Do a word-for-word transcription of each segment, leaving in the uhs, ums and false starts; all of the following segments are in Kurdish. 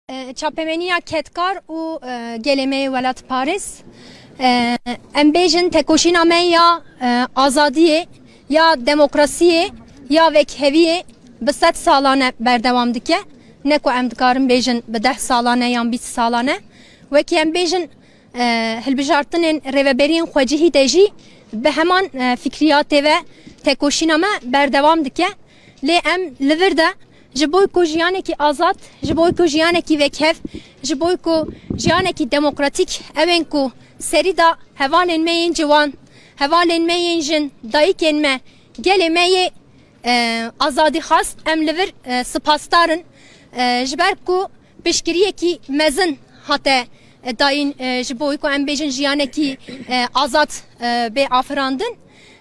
E, çapemeniya kedkar û, e, gelê me yê welatparêz. E, em bêjin tekoşîna me ya, e, azadiyê, ya demokrasiyê, ya vekheviyê bi sed salan e berdewam dike. Ne ku em dikarin bêjin bi deh salan e yan bîst salan e. Wekî em bêjin, e, hilbijartinên rêveberiyên xwecihî de jî bi heman, e, fikriyatê ve tekoşîna me berdewam dike. Lê em li vir de ji bo ku jiyanekî azad, ji bo ku jiyanekî vekhev, ji bo ku jiyanekî demokratîk, ew ên ku serî da hevalên me yên ciwan, hevalên me yên jin, dayikên me, gelê me yê, e, azadîxwaz, em li vir, e, spasdar in. E, ji ber ku piştgiriyekî mezin hate, e, dayîn, e, ji bo ku em bêjin jiyanekî, e, azad, e, bê afirandin.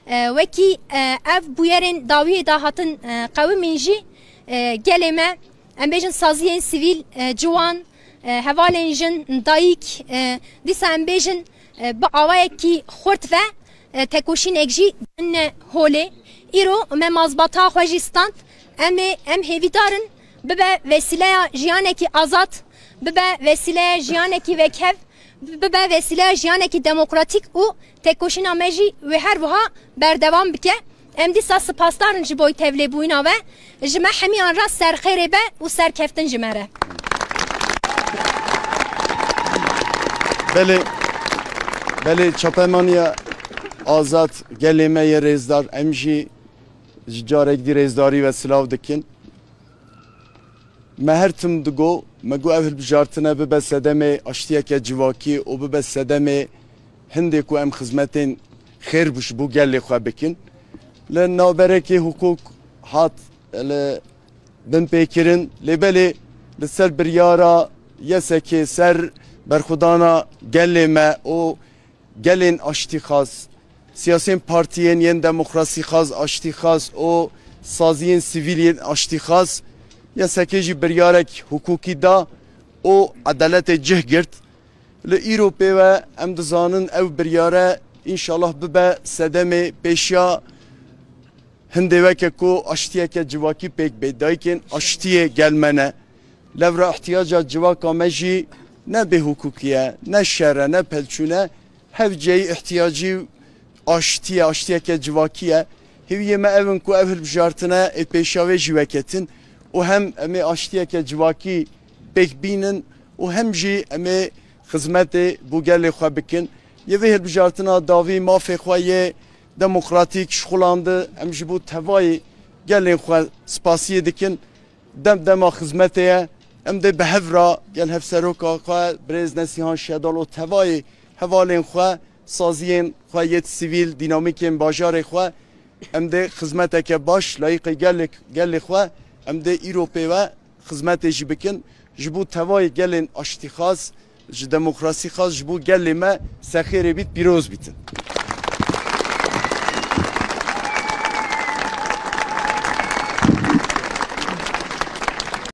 E, wekî, e, ev bûyerên dawiyê de hatin, e, qewimîn jî, e, gelê me, em bêjin saziyên sivîl, e, ciwan, e, hevalên jin, dayik, e, dîsa em bêjin, e, bi awayekî xurt ve, e, tekoşînek jî dine holê. Îro me mazbata xwe jî stand. Em ê, em hêvîdar in bibe vesîleya jiyanekî azad, bibe vesîleya jiyanekî vekhev, bibe vesîleya jiyanekî demokratîk û tekoşîna me jî wê her wiha berdewam bike. Em dîsa spasdar in ji bo tevlêbûyîna we. Ji me hemiyan re serxêrê be û serkeftin ji me re. Belê, belê, çapemeniya azad, gelê me yê rêzdar, em jî ji carek dî rêzdarî ve silav dikin. Me her tim digo, me got ev hilbijartine bibe sedemê aştiyeke civakî û bibe sedemê hindê ku em xizmetên xêr ji bo gelê xwe bikin. Li navberekê hukuk hat li binpêkirin, lê belê li ser biryara YSK'ê, ser berxwedana gelê me û gelên aştîxwaz, siyasiyên partiyên yên demokrasîxwaz, aştîxwaz û saziyên sivîl yên aştîxwaz, YSK'ê jî biryarek hukukî da û edaletê cih girt. Li îro pê ve em dizanin ew biryare înşallah bibe sedemê pêşiya hindê weke ku aştiyeke civakî pêk bê. Dayikên aştiyê gel me ne. Levra ihtiyaca civaka me jî ne bêhukukî ye, ne şer e, ne pelçûn e. Hev cihê ihtiyacî aştî ye, aştiyeke civakî ye. Hêviyê me ev in ku ev hilbijartine ê pêşiya wê jî veketin û hem em ê aştiyeke civakî pêk bînin û hem jî em ê xizmetê bo gelê xwe bikin. Yê vê hilbijartina dawî mafê xwe yê demokratîk şixulandî, em ji bo tevayê gelên xwe spasiyê dikin. Dem dema xizmetê ye. Em dê bi hev re gel hevseroka xwe birêz Nesîhan Şedal û tevayê hevalên xwe, saziyên xwe yêt sivîl, dînamîkên bajarê xwe, em dê xizmeteke baş layîqê gelê, gelê xwe, em dê îro pê ve xizmetê jî bikin. Ji bo tevayê gelên aştîxwaz, ji demokrasîxwaz, ji bo gelê me serxêrê bît, pîroz bîtin.